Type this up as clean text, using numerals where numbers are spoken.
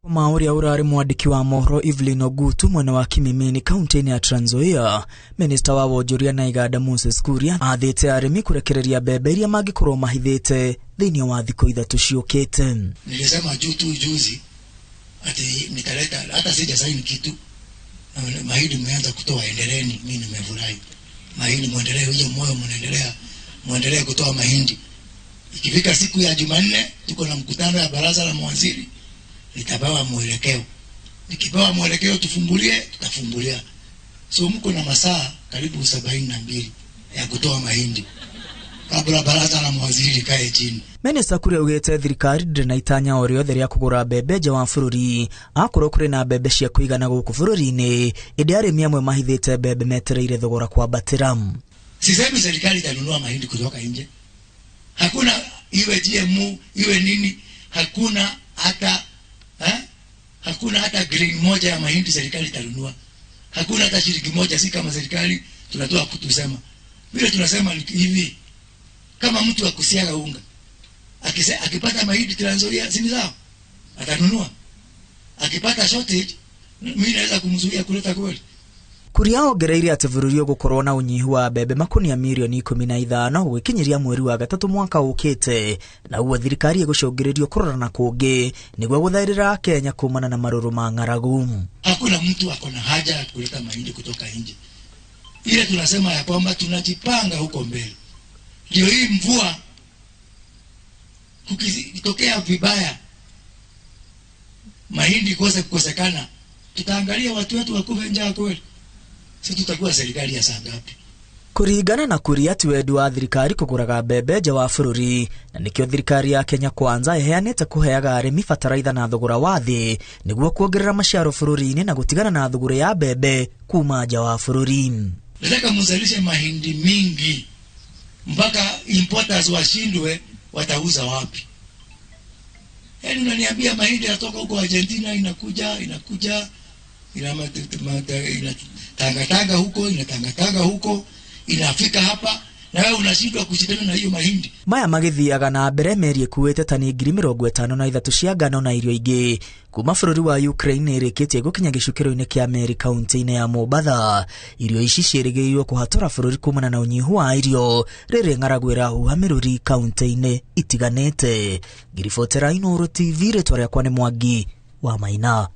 Ma ũrĩa ũrarĩ mwandĩki wa mohoro Evelyn Ogutu mwena wa Kimimini kaunti-inĩ ya Trans Nzoia, minista wa wonjoria na iganda Moses Kuria athĩte arĩmi kũrekereria mbembe iria mangĩkorwo mahithĩte thĩinĩ wa thikũ 3 ciũkĩte. Nilisema juu tu juzi ati nitaleta, hata sija saini kitu. Mahindi mmeanza kutoa, endeleeni, mimi nimefurahi. Mahindi muendelee, hiyo moyo mnaendelea, muendelee kutoa mahindi. Ikifika siku ya Jumanne tuko na mkutano ya baraza la mawaziri, nitapewa mwelekeo. Nikipewa mwelekeo tufungulie, tutafungulia. So mko na masaa karibu 72 ya kutoa mahindi kabla baraza la mawaziri likae chini. Minista Kuria augĩte thirikari ndĩrĩ na itanya o rĩothe rĩa kũgũra mbembe nja wa bũrũri akorwo kũrĩ na mbembe cia kũigana gũkũ bũrũri-inĩ, ĩndĩ arĩmi amwe mahithĩte mbembe metereire thogora kwambatĩra. Sisemi serikali itanunua mahindi kutoka nje. Hakuna, iwe GMO iwe nini, hakuna hata, hakuna hata grain moja ya mahindi serikali itanunua. Hakuna hata shilingi moja. Si kama serikali tunatoa kutusema. Vile tunasema ni hivi, kama mtu akusiaga unga akipata mahindi Trans Nzoia si ni sawa, atanunua. Akipata shortage mimi naweza kumzuia kuleta kweli. Kuria ongereire atĩ bũrũri ũgũkorwo na ũnyihu wa mbembe makunia mirioni 15 gũgĩkinyĩria mweri wa 3 mwaka ũkĩte, na ũguo thirikari ĩgũcũngĩrĩrio kũrora na kũngĩ nĩguo gũthaĩrĩra Kenya kumana na marũrũ ma ng'aragu. Hakuna mtu ako na haja ya kuleta mahindi kutoka nje. Ile tunasema ya kwamba tunajipanga huko mbele. Ndio hii mvua kukitokea vibaya mahindi ikose kukosekana, tutaangalia watu wetu wakufe njaa kweli? Sisi tutakuwa serikali ya saa ngapi? Kũringana na Kuria ti wendi wa thirikari kũgũraga mbembe nja wa bũrũri, na nĩkĩo thirikari ya Kenya Kwanza ĩheanĩte kũheaga arĩmi bataraitha na thogora wa thĩ nĩguo kuongerera maciaro bũrũri-inĩ na gũtigana na thogora ya mbembe kuma nja wa bũrũri. Nataka mzalishe mahindi mingi mpaka importers washindwe watauza wapi. Yaani unaniambia mahindi yanatoka huko Argentina, inakuja, inakuja, inatangatanga huko, inatangatanga huko, inafika hapa na wewe unashindwa kushindana na hiyo mahindi. Maya magĩthiaga na mbere meri ĩkuĩte tani ngiri mĩrongo ĩtano na ithatũ cia ngano na irio ingĩ kuma bũrũri wa Ukraine ĩrĩkĩtie gũkinya gĩcukĩro-inĩ kĩa meri kaunti-inĩ ya Mombatha. Irio ici ciĩrĩgĩrĩirwo kũhatũra bũrũri kumana na ũnyihu wa irio rĩrĩa ng'aragu ĩrahuha mĩrũri kaunti-inĩ itiganĩte. Ngiribotera Inooro TV, rĩtwa rĩakwa nĩ Mwangi wa Maina.